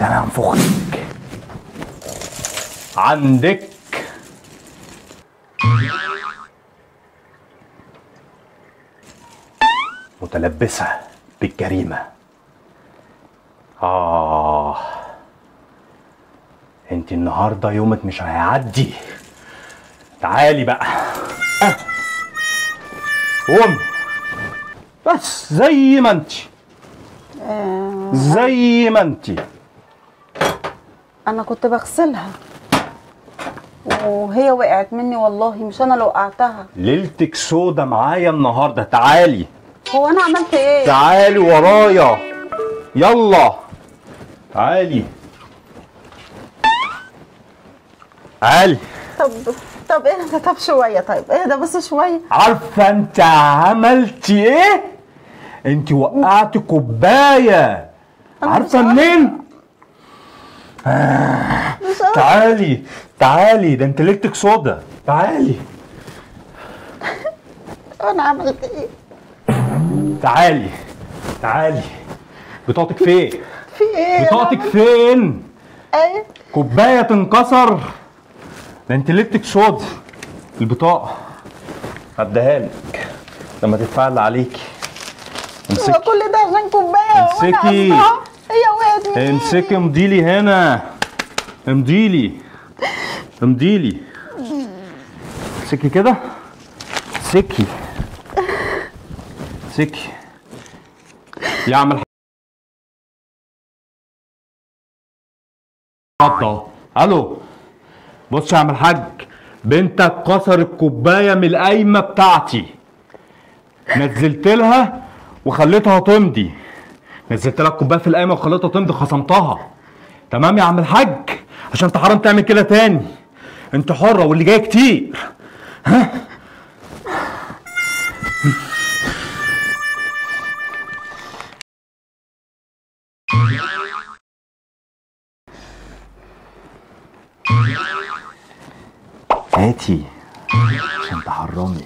ده انا هنفخك. عندك متلبسة بالجريمة. انت النهارده يومك مش هيعدي. تعالي بقى. قومي بس زي ما انت، زي ما انت. انا كنت بغسلها وهي وقعت مني، والله مش انا اللي وقعتها. ليلتك سودا معايا النهارده. تعالي. هو انا عملت ايه؟ تعالي ورايا، يلا تعالي تعالي. طب اهدى، طب شوية، طيب اهدى بس شوية. عارفه انت عملتي ايه؟ انت وقعتي كوباية. عارفه منين؟ تعالي تعالي، ده انت ليلتك سودا. تعالي. انا عملت ايه؟ تعالي تعالي. بطاقتك فين؟ في ايه؟ بطاقتك فين؟ ايه؟ كوباية تنكسر؟ ده انت ليلتك سودا. البطاقة هديها لك لما تدفع اللي عليكي. امسكي. هو كل ده عشان كوباية؟ امسكي. هي وقعت مني. امسكي، امضيلي هنا، امضيلي امضيلي. امسكي كده، امسكي امسكي. يا عم الحاج، الو، بص يا عم الحاج، بنتك كسرت كوباية من القايمة بتاعتي، نزلت لها وخليتها تمضي. نزلت لها الكوباية في القايمة وخليتها تمضي، خصمتها. تمام يا عم الحاج؟ عشان انت حرام تعمل كده تاني. انت حره واللي جاي كتير. ها؟ هاتي عشان تحرمي.